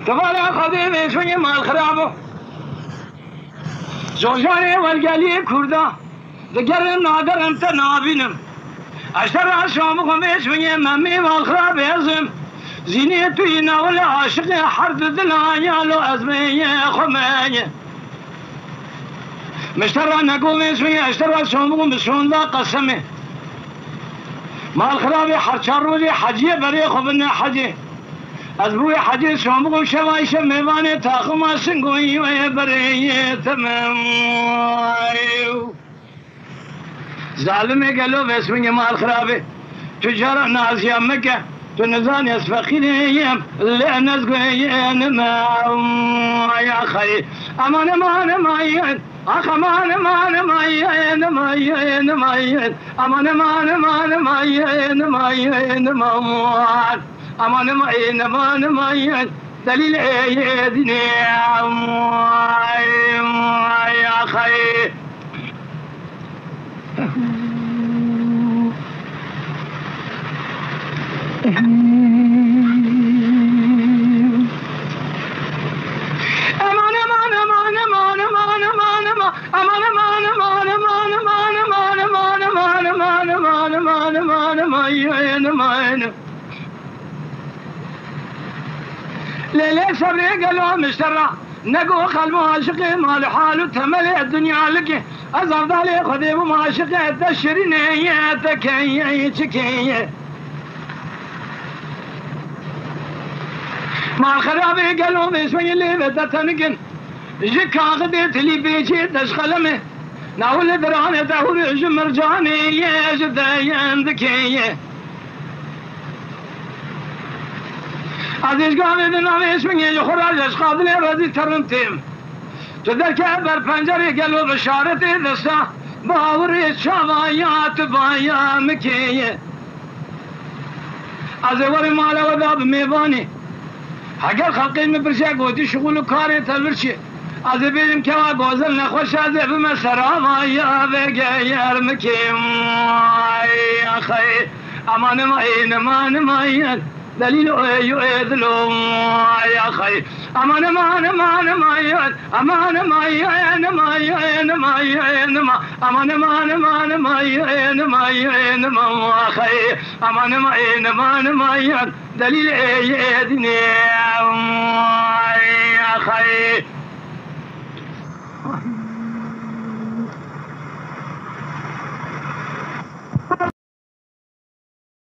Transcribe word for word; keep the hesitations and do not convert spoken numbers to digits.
Di vala Xwedê vê şûnê mal xirab o. Zojarê welgeliyê Kurda. Digerim nagerim te nabînim. Eşter ra şomixim vê şûnê memî mal xirab ezim. Zînê tu yî nawile aşiqê her di dila ya lo ez meyê xwe meyê. Miştera negovê şûnê eşter ra şomixim bi şonda qesemê. Mal xirabê her çar rojê heciyê berê xwe bine hecê. Ez bi wê hecê şomixim şeva şev mêvanê taxima singoyî wê berê yê temem. Zalimê gelo vê swingê mal xirabê. Tu cara naziya meke. Tu nizanî ez feqîrê yim. Lê nezgwê yê nime. Ya xeyê. Aman, aman, aman. Ax, aman, aman, aman, aman, aman, aman. Aman, aman, aman, aman, aman, aman, aman. Aman, aman, aman, aman. Delîl ê yê dinê. Ay, ay, axay. Aman, aman, aman, aman, aman, aman, aman. Aman, aman, aman, aman, aman. Lê, lê sebrê gelo miştera. Nego xelmo aşiqê mal hal û temelê dinya likê. Ez avdalê Xwedê bûm aşiqê te şirînê ye, te keye, çikê ye. Mal xerabê gelo vê şoyê lê ve te tenikin. Ji kaxidê tilî bêçê te ji xelemê. Nahûlê diranê te hûr ji mircanê ye, ji te yendikê ye. Ez ê ji gavê di navê şûngê ji xwe re ji qabilê rezî terin têm. Tu derke ber pencerê gelo bi şaretê desta, bi awirê çava ya tu baya mikê ye. Ez ê werî mala we da bi mêvanê. Heger xelqê min pirse gotî şixul û karê te vir çi? Ez ê bêjim kewa gozel nexweş e, ez ê bime serava ya vegeyer mikê. Ay, axay. Aman, aman, aman, aman. Delîl oy, oy, dilo. Ay, axay. Aman, aman, aman, aman. Aman, aman, aman, aman, aman, aman. Aman, aman, aman, aman, aman, aman, aman, axay. Aman, aman, aman, aman, delîl ê yê dinê. Ay, axay.